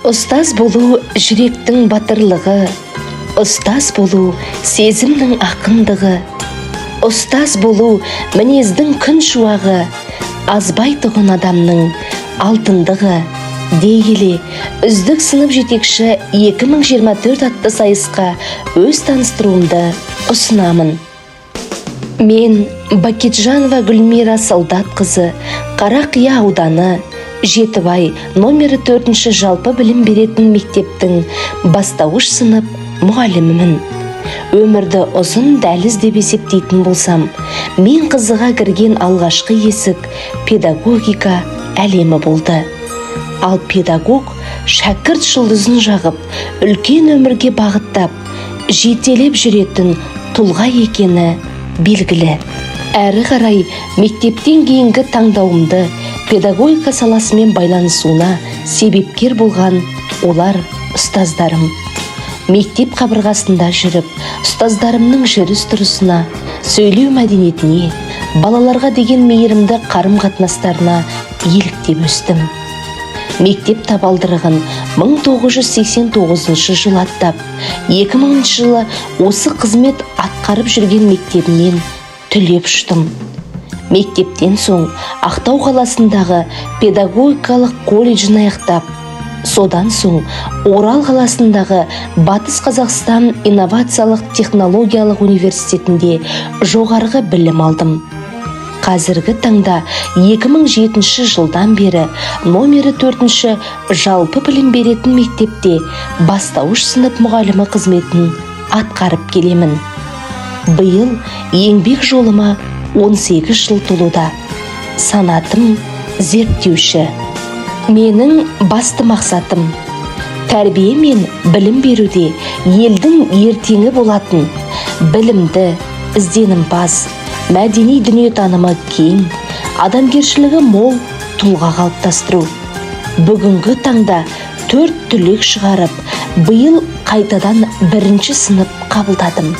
Ұстаз болу – жүректің батырлығы, ұстаз болу – сезімнің ақындығы, ұстаз болу – мінездің күн шуағы, азбайтұғын адамның алтындығы дей келе, «Үздік сынып жетекші 2024» атты сайысқа өз таныстыруымды ұсынамын. Мен, Бакетжанова Гүлмира Солдатқызы, Қарақия ауданы, Жетібай номері 4-ші жалпы білім беретін мектептің бастауыш сынып мұғалімімін. Өмірді ұзын дәліз деп есептейтін болсам, мен қызыға кірген алғашқы есік педагогика әлемі болды. Ал педагог шәкірт жұлдызын жағып, үлкен өмірге бағыттап, жетелеп жүретін тұлға екені белгілі. Әрі қарай мектептен кейінгі таңдауымды педагогика саласымен байланысуына себепкер болған олар – ұстаздарым. Мектеп қабырғасында жүріп, ұстаздарымның жүріс тұрысына, сөйлеу мәдениетіне, балаларға деген мейірімді қарым қатынастарына еліктеп өстім. Мектеп табалдырығын 1989 жылы аттап, 2000 жылы осы қызмет атқарып жүрген мектебімнен түлеп ұштым. Мектептен соң Ақтау қаласындағы педагогикалық колледжін аяқтап, содан соң Орал қаласындағы Батыс Қазақстан инновациялық технологиялық университетінде жоғарғы білім алдым. Қазіргі таңда 2007 жылдан бері номері 4-ші жалпы білім беретін мектепте бастауыш сынып мұғалімі қызметін атқарып келемін. Биыл еңбек жолыма 18 жыл толуда. Санатым – зерттеуші. Менің басты мақсатым – тәрбие мен білім беруде елдің ертеңі болатын білімді, ізденімпаз, мәдени дүниетанымы кең, адамгершілігі мол тұлға қалыптастыру. Бүгінгі таңда төрт түлек шығарып, биыл қайтадан бірінші сынып қабылдадым.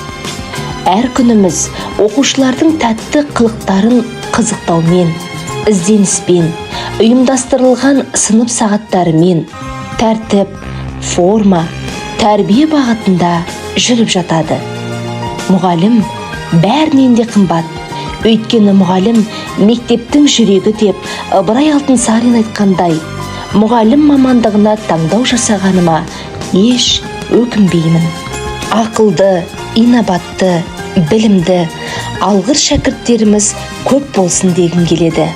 Әр күніміз оқушылардың тәтті қылықтарын қызықтаумен, ізденіспен, ұйымдастырылған сынып сағаттарымен, тәртіп, форма, тәрбие бағытында жүріп жатады. Мұғалім бәрінен де қымбат, өйткені мұғалім – мектептің жүрегі деп Ыбырай Алтынсарин айтқандай, мұғалім мамандығына таңдау жасағаныма еш өкінбеймін. Ақылды, инабатты, білімді, алғыр шәкірттеріміз көп болсын дегім келеді.